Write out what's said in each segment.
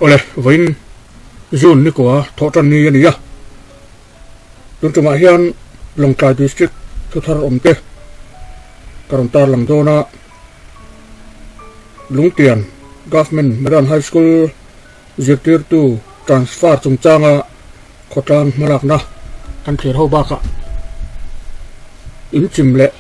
Awle, vawiin June nikua thawh tan ni a ni a. Tun tumah hian Lawngtlai District thuthar awmte ka rawn tarlang dawn a. Lungtian Government Modern High School zirtirtu transfer chungchanga khawtlang hmalakna kan thlir ho bakah inchim leh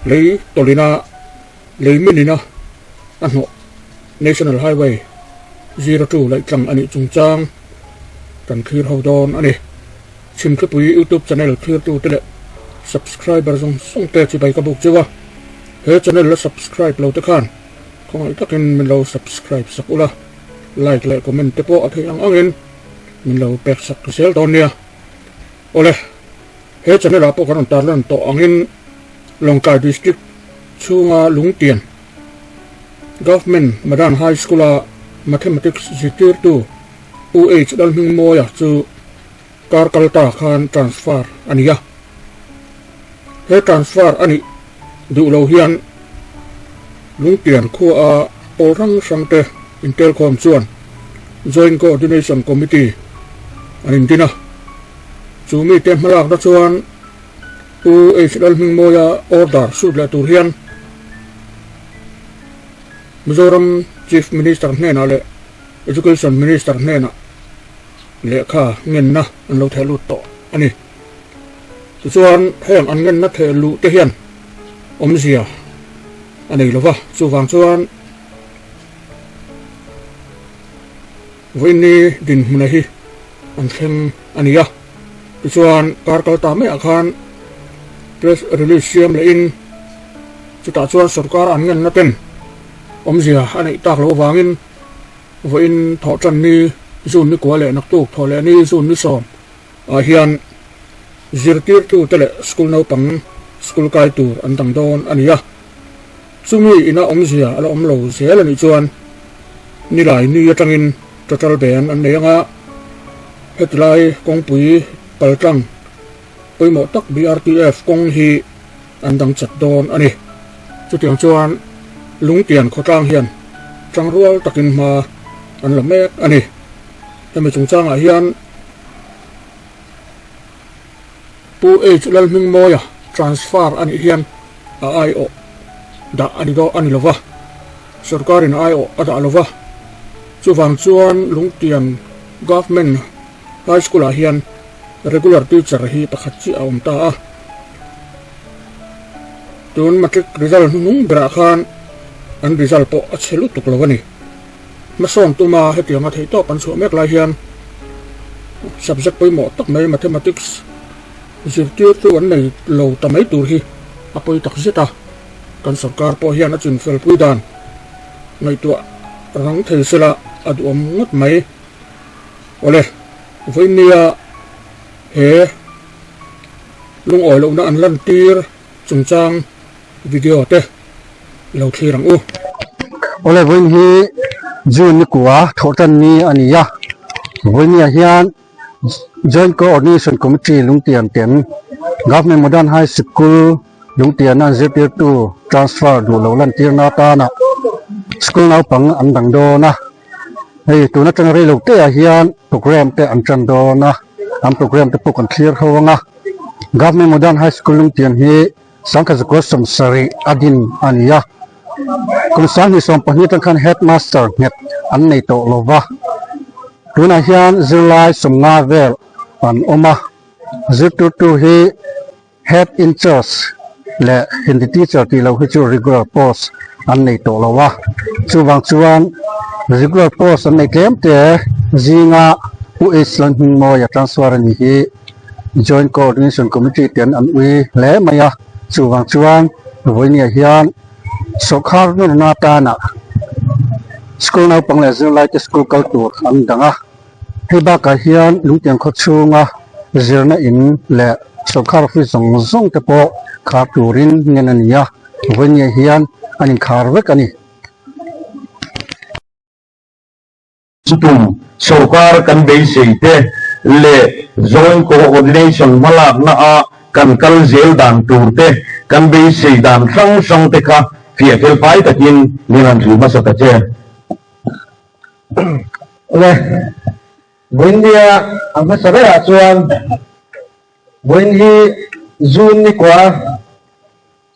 lei tawlina lei minina a hnawh National Highway 02 laih tlang a nih chungchang kan thlir ho dawn a ni. Chhimthlipui YouTube channel thlirtute leh subscriber zawng zawng te chibai ka buk cheu a, he channel la subscribe lo te khan khawngaih takin min lo subscribe sak ula, like leh comment te pawh a theih ang angin min lo pek sak zel dawn nia. Awle, he channel ah pawh kan rawn tarlan tawh angin Lawngtlai District chhunga Lungtian Government Modern High School a Mathematics zirtirtu U H Lalhmingmawia chu kar kal ta khan transfer a ni a. He transfer a nih duh lo hian Lungtian khua a pawl hrang hrang te intelkhawm chuan Joint Coordination Committee an indin a. Chu mite hmalakna chuan Pu H Lalhmingmawia order sut leh tur hian Mizoram Chief Minister hnenah leh Education Minister hnenah lehkha ngenna an lo theh lut tawh a ni. Tichuan heng an ngenna theh luh te hian awmzia a nei lova, chuvang chuan vawiinni dinhmuna hi an thleng a ni a. Tichuan kar kal ta maiah khan press release siam lehin chutah chuan sorkar an ngenna ten awmzia a neih tak loh avangin Vawiin thawh tan ni June ni kua leh naktuk thawh leh ni June ni sawm ah hian zirtirtu te leh school naupang school kai tur an dang dawn a ni a. Chumi ina awmzia a la awm lo zel a nih chuan nilai ni atangin total ban an nei anga hetilai kawngpui paltlang pawimawh tak BRTF kawng hi an dang chat dawn a ni. Chutiang chuan Lungtian khawtlang hian tangrual takin hma an la mek a ni. Hemi chungchangah hian Pu H Lalhmingmawia transfer a nih hian a aiawh dah a ni daw a ni lova, sorkarin a aiawh a dah lova. Chuvang chuan Lungtian Government High School-ah hian regular teacher hi pakhat chiah a awm ta a. Tun matric result hnuhnung berah khan an result pawh a chhe lutuk lo a ni. Hmasawn tuma hetianga theihtawp an chhuah mek lai hian subject pawimawh tak mai mathematics zirtirtu an nei lo ta mai tur hi a pawi tak zet a. Kan sorkar pawh hian a chinfel pui dan ngaihtuah rang thei sela a duhawm ngawt mai. Awle, vawiinnia he Lungawi lohna an lantir chungchang video te i lo thlir ang u. Awle vawiin hi June ni kua thawh tan ni a ni a, vawinia hian Joint Coordination Committee Lungtian ten Government Modern High Sikul Lungtiana an zirtirtu transfer duh loh lantirna atana school naupang an dang dawn a, hei tun atanga rei lo te ah hian program te an tan dawn a. An program te pawh kan thlir ho anga Government Modern High School Lungtian hi Sangkhazakual sawmsarih a din a ni a, kum 2012 atang khan Headmaster nghet an nei tawh lo va, tunah hian zirlai 50 vel an awm a, zirtirtu hi Head in charge leh Hindi teacher tih loh hi chu regular post an nei tawh lo a, chuvang chuan regular post an nei tlem te zinga Pu H Lalhmingmawia transfer a nih hi Joint Coordination Committee ten an ui hle mai a, chuvang chuan vawinia hian sawrkhar nawrna atana school naupang leh zirlaite school kal tur an dang a. Hei bakah hian Lungtiang khaw chhunga zirna in leh sawrkar office zawng zawng te pawh khar turin ngen a ni a, vawinia hian an inkhar vek a ni. Chutum sawrkar kan beisei te leh Joint Coordination hmalakna a kan kal zel dan tur te kan beisei dan hrang hrang te kha fiah fel fai takin min han hrilh hmasa ta che. Awle, vawiin nia a hmasa berah chuan vawiin hi June ni kua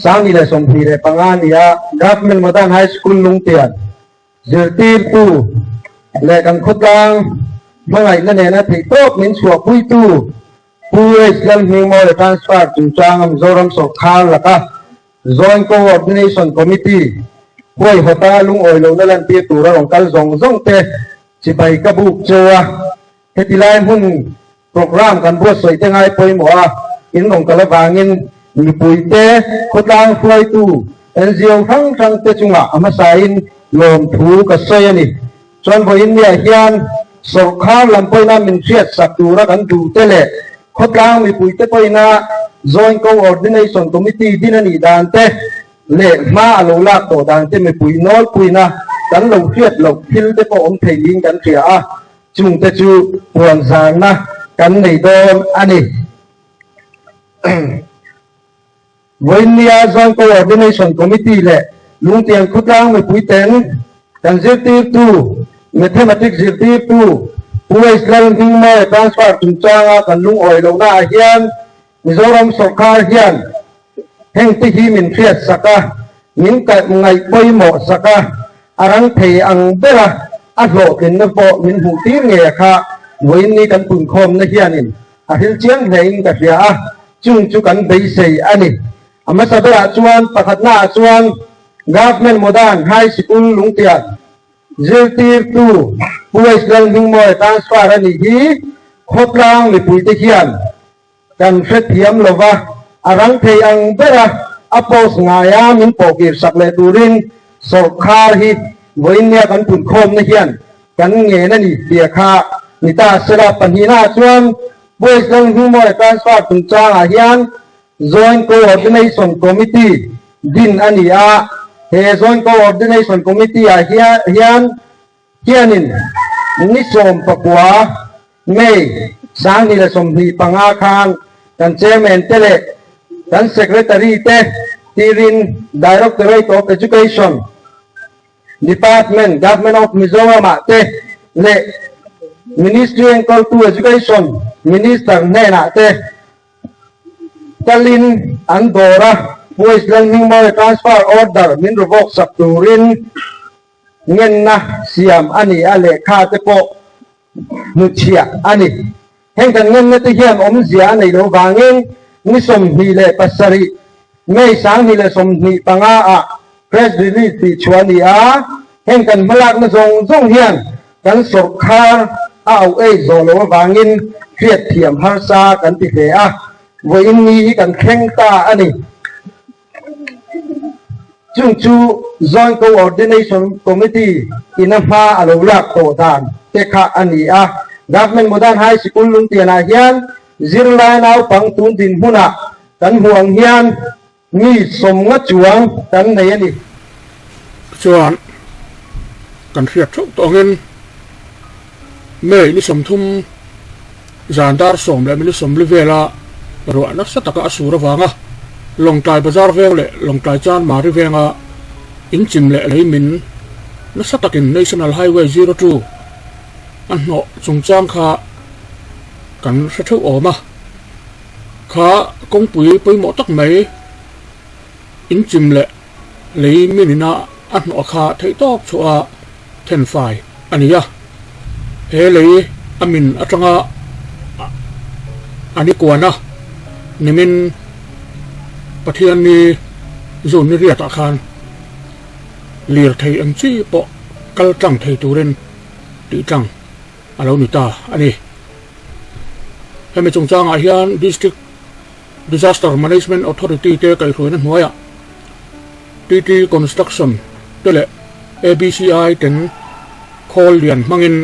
2025 ni a Government Modern High School Lungtian zirtirtu leh kan khawtlang hmangaihna nena theihtawp min chhuahpuitu Pu H Lalhmingmawia transfer chungchanga Mizoram sawrkar laka Joint Co-ordination Committee huaihawta lungawi lohna lantir tura rawn kal zawng zawng te chibai ka buk cheu a. Heti lai hmun programme kan buatsawi te ngai pawimawh a, in rawn kal avangin mipuite khawtlang hruaitu NGO hrang hrang te chungah a hmasain lawmthu ka sawi a ni. Chuan vawiin niah hian sawrkar lam pawina min hriatsak tura kan duh te leh Khawtlang mipuite pawhina Joint Co-ordination Committee din a nih dan te leh hma a lo lak tawh dan te mipui nawlpuina kan lo hriat loh thil te pawh awm thei niin kan hria a, chung te chu puan zarna kan nei dawn a ni. Vawiinnia Joint Co-ordination Committee leh Lungtian Khawtlang mipuiten kan zirtirtu, Mathematics zirtirtu Pu H Lalhmingmawia transfer chungchanga kan lungawi lohna ah hian Mizoram sawrkar hian heng te hi min hriat sak a, min ngaih pawimawh sak a, a rang thei ang bera a hlawhtlinna pawh min hmuh tir ngei a kha vawiinni kan punkhawmna hianin A hril chiang hlein ka hria a, chung chu kan beisei a ni. A hmasa berah chuan pakhatnaah chuan Government Modern High Sikul Lungtian zirtirtu Pu H Lalhmingmawia transfer a nih hi khawtlang mipuite hian kan hrethiam lo va, a rang thei ang bera a post ngaia min pawhkir sak leh turin sawrkar hi vawiinnia kan punkhawmna hian Kan ngen a ni tia kha ni ta sela pahnihnaah chuan Boys Lalhmingmawia transfer chungchangah hian Joint Co-ordination Committee din a ni a, he Joint Co-ordination Committee-ah hian hianin ni 19 May 2025 khan kan Chairman te leh kan Secretary te tirin Directorate of Education Department, Government of Mizoram ah te leh Ministry enkawltu Education Minister hnenah te kalin an dawr a, Pu H Lalhmingmawia transfer order min revoke sak turin ngenna siam a ni a, lehkha te pawh hnuchhiah a ni. Heng kan ngenna te hian awmzia a nei lo vangin ni 27 May 2025 ah press release tih chhuah a ni a, heng kan hmalakna zawng zawng hian kan sawrkhar a auh ei zawh loh avangin hriatthiam harsa kan ti hle a, vawiin ni hi kan thleng ta a ni. Chung chu Joint Co-ordination Committee in a hma a lo lak tawh dan te kha a ni a. Government Modern High Sikul Lungtianah hian zirlai naupang tun dinhmunah kan hmuh ang hian mi 50 chuang kan nei a ni. Tichuan, kan hriat theuh tawh angin May ni 30 zan dar 10 leh minute 40 vela ruah nasa taka a sur avanga Lawngtlai Bazar veng leh Lawngtlai Chanmari venga inchim leh lei min nasa takin National Highway 02 a hnawh chungchang kha kan hre theuh awm a. Kha kawngpui pawimawh tak mai inchim leh lei minina a hnawh kha theihtawp chhuah a thenfai a ni a. He lei a min atanga a ni kuan a, nimin Pathianni June ni riatah khan lirthei eng chi pawh kal tlang thei turin tih tlang a lo ni ta a ni. Hemi chungchangah hian District Disaster Management Authority te kaihhruaina hnuaiah TT Construction te leh ABCI ten khawl lian hmangin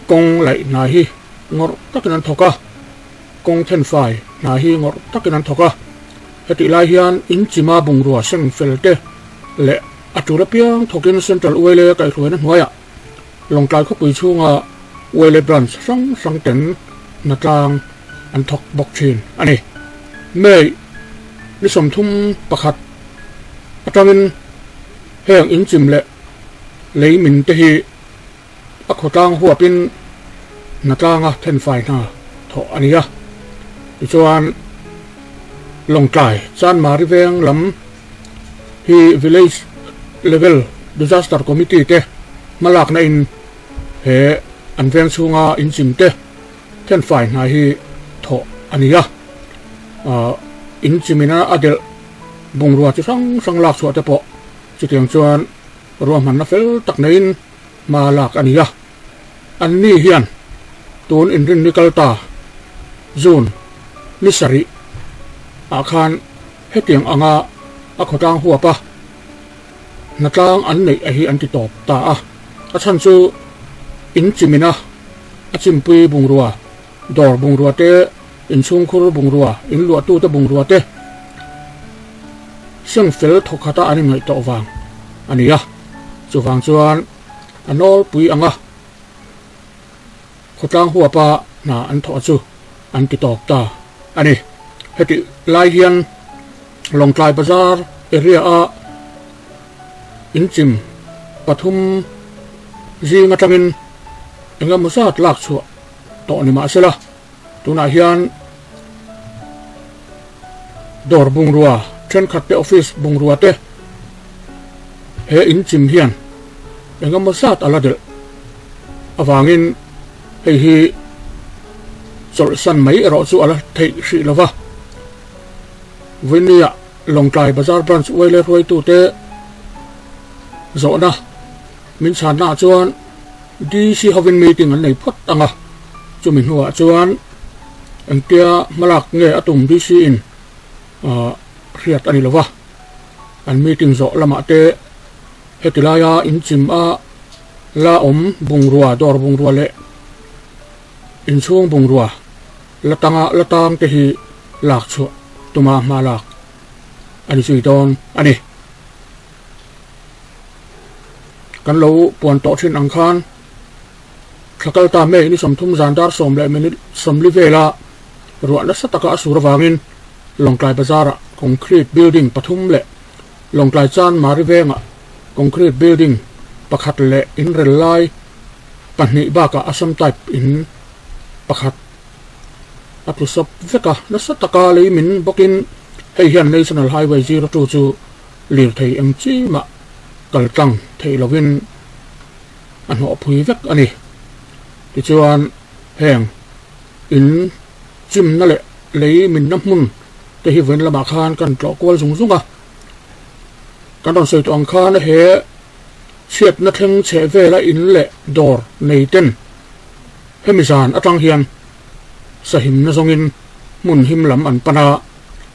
kawng laih hna hi ngawrh takin an thawk a, kawng thenfai hna hi ngawrh takin an thawk a. Hetih lai hian inchima bungrua seng fel te leh a tul apiang thawkin Central ULA kaihhruaina hnuaiah Lawngtlai khawpui chhunga ULA branch hrang hrang ten hnatlang an thawk bawk thin a ni. May ni 31 atangin heng inchim leh lei min te hi. A khawtlang huapin hnatlanga thenfai hna thawh a ni a. Tichuan, Lawngtlai Chanmari veng lam hi Village Level Disaster Committee te hmalakna in he an veng chhunga inchim te thenfai hna hi thawh a ni a. Inchimina a delh bungrua chi hrang hrang lak chhuah te pawh chutiang chuan ruahmanna fel tak neiin hma lak a ni a. Anni hian tun inrinni kal ta June ni sarih ah khan hetiang anga a khawtlang huap a hnatlang an neih a hi an ti tawp ta a. A chhan chu in chimina a chimpui bungrua, dawr bungrua te, inchhungkhur bungrua, inluahtute bungrua te seng fel thawkhat a an inngaih tawh vang a ni a. Chuvang chuan a nawlpui anga khawtlang huapa hna an thawh chu an ti tawp ta a ni. Heti lai hian Lawngtlai Bazar area a inchim pathum zing atangin engemaw zat lak chhuah tawh ni mahsela tunah hian dawr bungrua thenkhat te office bungrua te he inchim hian engemaw zat a la delh avangin hei hi chawlhsan mai erawh chu a la theih hrih lova. Vawinia Lawngtlai Bazar Branch uaile hruaitute zawhna min chhannaah chuan DC hovin meeting an nei phawt ang a, chumi hnuah chuan engtia hmalak nge a tum DC in hriat a ni lova, an meeting zawh lamah te heti laia inchim a la awm bungrua, dawr bungrua leh inchhung bungrua la tanga la tang te hi lak chhuah tuma hma lak a ni zui dawn a ni. Kan lo puan tawh thin ang khan thla kal ta May ni 30 zan dar 10 leh minute 40 vela ruah nasa taka a sur avangin Lawngtlai Bazar-ah concrete building pathum leh Lawngtlai Chanmari vengah concrete building pakhat leh inrel lai pahnih bakah Assam type in pakhat a tlu sawp vek a, nasa taka lei min bawkin hei hian National Highway 02 chu lirthei eng chi mah kal tlang theih lovin a hnawh phui vek a ni. Tichuan heng in chimna leh lei minna hmun te hi vawiin lamah khan kan tlawh kual zung zung a, kan rawn sawi tawh ang khan he chhiatna thleng chheh vela in leh dawr nei ten hemi zan atang hian sahimna zawngin hmun him lam an pan a,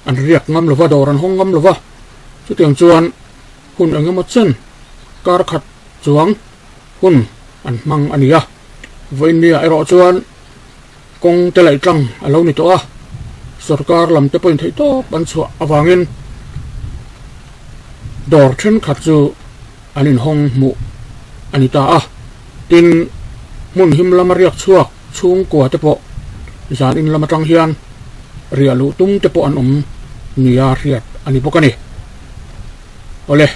an riak ngam lova, dawr an hawng ngam lova, chutiang chuan hun eng emaw chen kar khat chuang hun an hmang a ni a. Vawiinniah erawh chuan kawng te laih tlang a lo ni tawh a, sorkar lam te pawhin theihtawp an chhuah avangin dawr thenkhat chu an inhawng hmuh a ni ta a. Tin, hmun him lama riak chhuak chhungkua te pawh zan in lam atang hian riah luh tum te pawh an awm nia hriat a ni bawk a ni. Awle,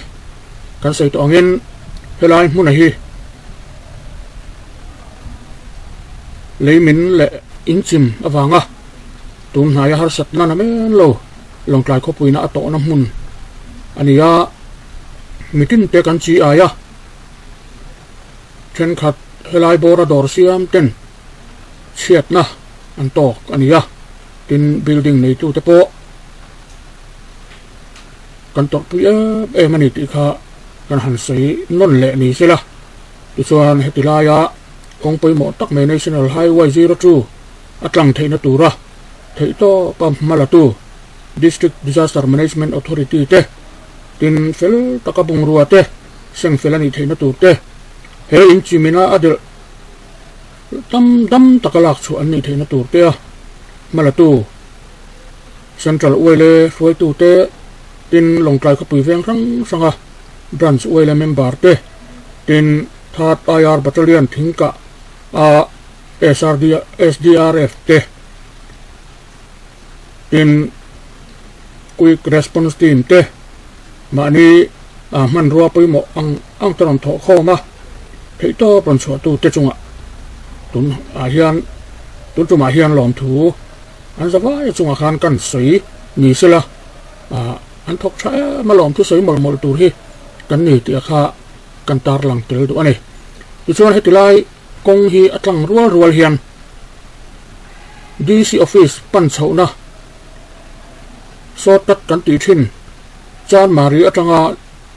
kan sawi tawh angin helai hmuna hi Leimin leh inchim avanga tun hnaia harsatna na men lo Lawngtlai khawpuina a tawhna hmun a ni a, mitin te kan chi ai a, thenkhat helai bawra dawr siam ten chhiatna an tawk a ni a, tin building neitute pawh kan tawrhpui em em a ni tih kha kan han sawi nawn leh ni se la. Tichuan heti laia kawng pawimawh tak mai National Highway 02 a tlang theihna tura theihtawpa hma latu District Disaster Management Authority te tin fel taka bungrua te seng fel a nih theihna tur te he inchimina a delh tam dam taka lak chhuah an nih theihna tur te a hma latu Central Uaile hruaitu te tin Lawngtlai khawpui veng hrang hranga Branch Uaile member te Tin, Third IR Battalion thingkah a SRD, SDRF te, tin, Quick Response Team te mahni hmanrua pawimawh ang ang te rawn thawh khawm a. Theihtawp rawn chhuahtute chungah tun ah hian tun tumah hian lawmthu an zavai chungah khan kan sawi ni sela ah an thawk tha em a lawmthu sawi mawlh mawlh tur hi kan ni tih a kha kan tarlang tel duh a ni. Tichuan heti lai kawng hi a tlang rual rual hian DC office pan chhohna shortcut kan tih thin Chanmari atanga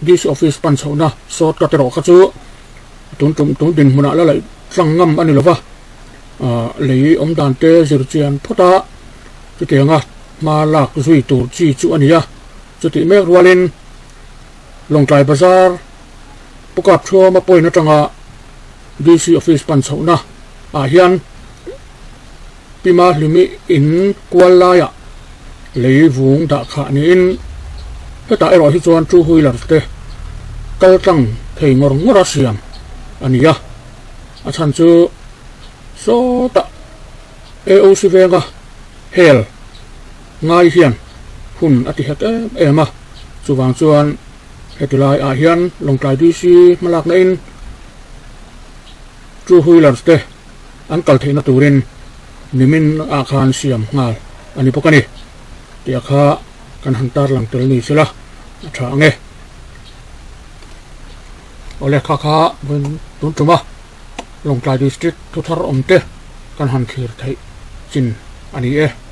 DC office pan chhohna shortcut erawh kha chu tun tum tun dinhmunah la laih tlang ngam a ni lova, ah lei awm dan te zir chian phawt a chutianga hma lak zui tur chi chu a ni a, chutih mek rualin Lawngtlai Bazar Pukap Thuama point atanga DC office pan chhohna ah hian Pima Hlimi in kual laiah lei vung dah khah niin hetah erawh hi chuan two wheeler te kal tlang thei ngawr ngawr a siam a ni a, a chhan chu sawtah AOC venga hel ngai hian hun a ti het em em a, chuvang chuan heti lai ah hian Lawngtlai DC hmalakna in two wheelers te an kal theihna turin nimin ah khan siam nghal a ni bawk a ni tih a kha kan han tarlang tel ni sela a tha ang e. Awle kha kha vawiin tun tuma Lawngtlai District thuthar awm te kan han thlir theih chin a ni e.